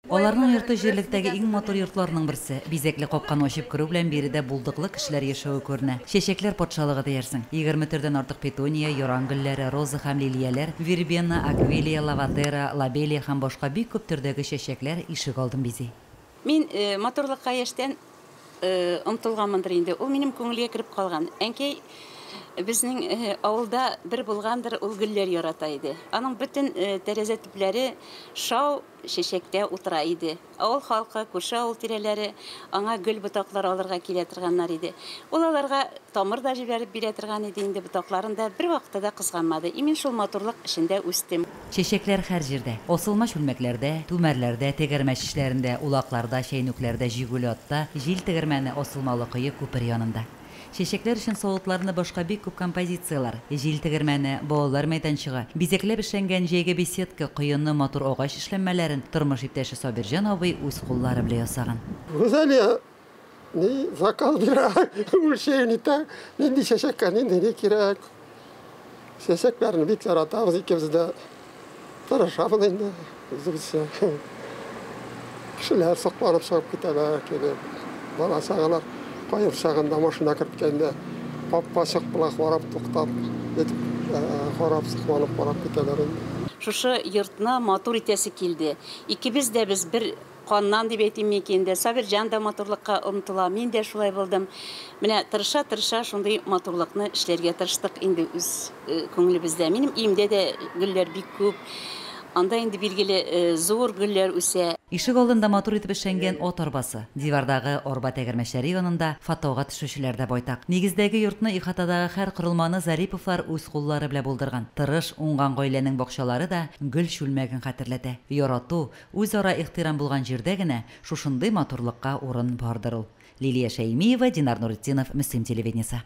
Аларның йорты җирлектәге иң матур йортларның берсе. Бизәкле капканы ачып керү белән биредә булдыклы кешеләр яшәве күренә. Чәчәкләр патшалыгы диярсең. 20 төрдән артык петуния, яран гөлләре, роза һәм лилияләр, вербена, аквилия, лаватера, лобелия һәм башка бик күп төрдәге чәчәкләр ишек алдын бизи. Мин матурлыкка яшьтән омтылганмындыр инде. Ул минем күңелгә кереп калган. Әнкәй безнең авылда бер булгандыр, ул гөлләр ярата иде. Аның бөтен тәрәзә төпләре шау чәчәктә утыра иде. Авыл халкы, күрше авыл тирәләре аңа гөл ботаклары алырга килә торганнар иде. Ул аларга тамыр да җибәреп бирә торган иде инде, ботакларын да бервакытта да кызганмады. И мин шул матурлык эчендә үстем. Чәчәкләр һәр җирдә. Асылма чүлмәкләрдә, түмәрләрдә, тегәрмәч эчләрендә, улакларда, чәйнүкләрдә, җигүле атта, җил тегермәне, асылмалы кое, күпер янында. Чәчәкләр өчен савытларны башка бик күп композицияләр, җил тегермәне, балалар мәйданчыгы, бизәкләп эшләнгән җәйге беседка, коены, матур агач эшләнмәләрен тормыш иптәше Сабирҗан абый үз куллары белән ясаган. Гүзәлия ни заказ бирә, үлчәү нитә, нинди чәчәккә нинди ни кирәк. Чәчәкләрне бик яратабыз икебез дә. Тырышабыз инде үзебезчә. Кешеләр сокланып чыгып китәләр, килеп. Бала-чагалар каер чагында машина керткәндә капкачык белән карап туктап, нитеп карап, сокланып карап китәләр инде. Шушы йортны матур итәсе килде. Икебез дә без бер каннан дип әйтим микән инде. Сабирҗан да матурлыкка омтыла, мин дә шулай булдым. Менә тырыша-тырыша шундый матурлыкны эшләргә тырыштык инде үз күңелебездә. Минем өемдә дә гөлләр бик күп. Анда инде билгеле зур гөлләр үсә. Ишек алдында матур итеп эшләнгән ат арбасы. Дивардагы арба тәгәрмәчләре янында фотога төшүчеләр дә байтак. Нигездәге йортны, ихатадагы һәр корылманы Зариповлар үз куллары белән булдырган. Тырыш, уңган гаиләнең бакчалары да гөл чүлмәген хәтерләтә. Ярату, үзара ихтирам булган җирдә генә шушындый матурлыкка урын бардыр ул. Лилия Шәймиева, Динар Нуретдинов, Мөслим телевидениесе.